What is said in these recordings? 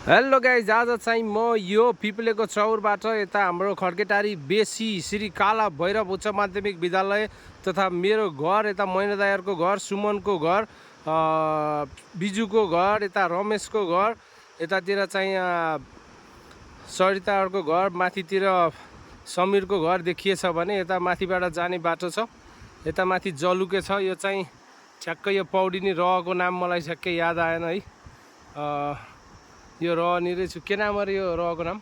Hello guys, आज चाहिँ म यो पिपलेको चौरबाट यता हाम्रो खड्केटारी बेसी श्री काला भैरव उच्च माध्यमिक विद्यालय तथा मेरो घर यता मैना दायरको घर, सुमनको घर, बिजुको घर, यता रमेशको घर, यतातिर चाहिँ सरिताहरूको घर, माथितिर समीरको घर देखिएछ भने यता माथिबाट जाने बाटो छ। यता माथि जलुके छ। यो चाहिँ ठ्याक्कै यो पौडिनी रहको नाम मलाई ठ्याक्कै याद आएन है। यो रहनिर छु। के नाम अरे यो रहको नाम?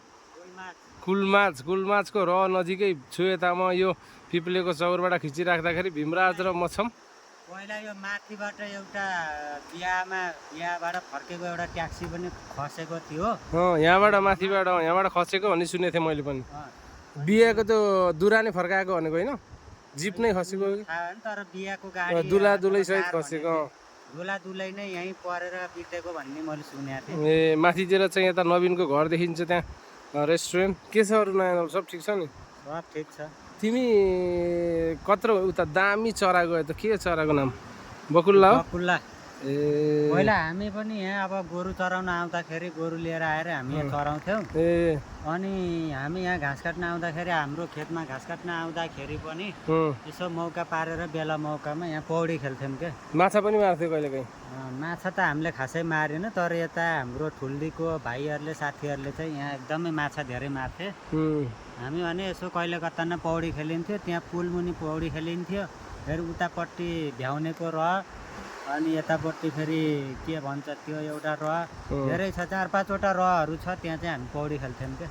कुलमाचको रह नजिकै छु। यता म यो पिपलेको चौरबाट खिचिराख्दाखेरि भीमराज र म छौँ। पहिला यो माथिबाट एउटा बिहाबाट फर्केको एउटा ट्याक्सी पनि खसेको थियो। यहाँबाट खसेको भन्ने सुनेको थिएँ मैले पनि। बिहाको त्यो दुरानी फर्काएको भनेको होइन, जिप नै खसेको तर बिहाको गाडी दुलै सहित खसेको। दुलै नै यहीँ परेर बितेको भन्ने मैले सुनेको थिएँ। ए माथितिर चाहिँ यता नवीनको घर देखिन्छ, त्यहाँ रेस्टुरेन्ट। के छ अरू नयाँ? सब ठिक छ नि? सब ठिक छ। तिमी कत्रो उता दामी चरा गयो त? के चराको नाम? बकुल्ला हो? बकुल्ला। ए पहिला हामी पनि यहाँ अब गोरु चराउन आउँदाखेरि गोरु लिएर आएर हामी यहाँ चराउँथ्यौँ। ए अनि हामी यहाँ घाँस काट्न आउँदाखेरि, हाम्रो खेतमा घाँस काट्न आउँदाखेरि पनि यसो मौका पारेर बेला मौकामा यहाँ पौडी खेल्थ्यौँ क्या। माछा पनि मार्थ्यो कहिले काहीँ? माछा त हामीले खासै मारेन, तर यता हाम्रो ठुल्दीको भाइहरूले साथीहरूले चाहिँ यहाँ एकदमै माछा धेरै मार्थे। हामी भने यसो कहिले कता न पौडी खेलिन्थ्यो। त्यहाँ पुलमुनि पौडी खेलिन्थ्यो। फेरि उतापट्टि भ्याउनेको रह, अनि यतापट्टि फेरि के भन्छ त्यो एउटा रह, धेरै छ, 4-5 वटा रहहरू छ। त्यहाँ चाहिँ हामी पौडी खेल्थ्यौँ क्या।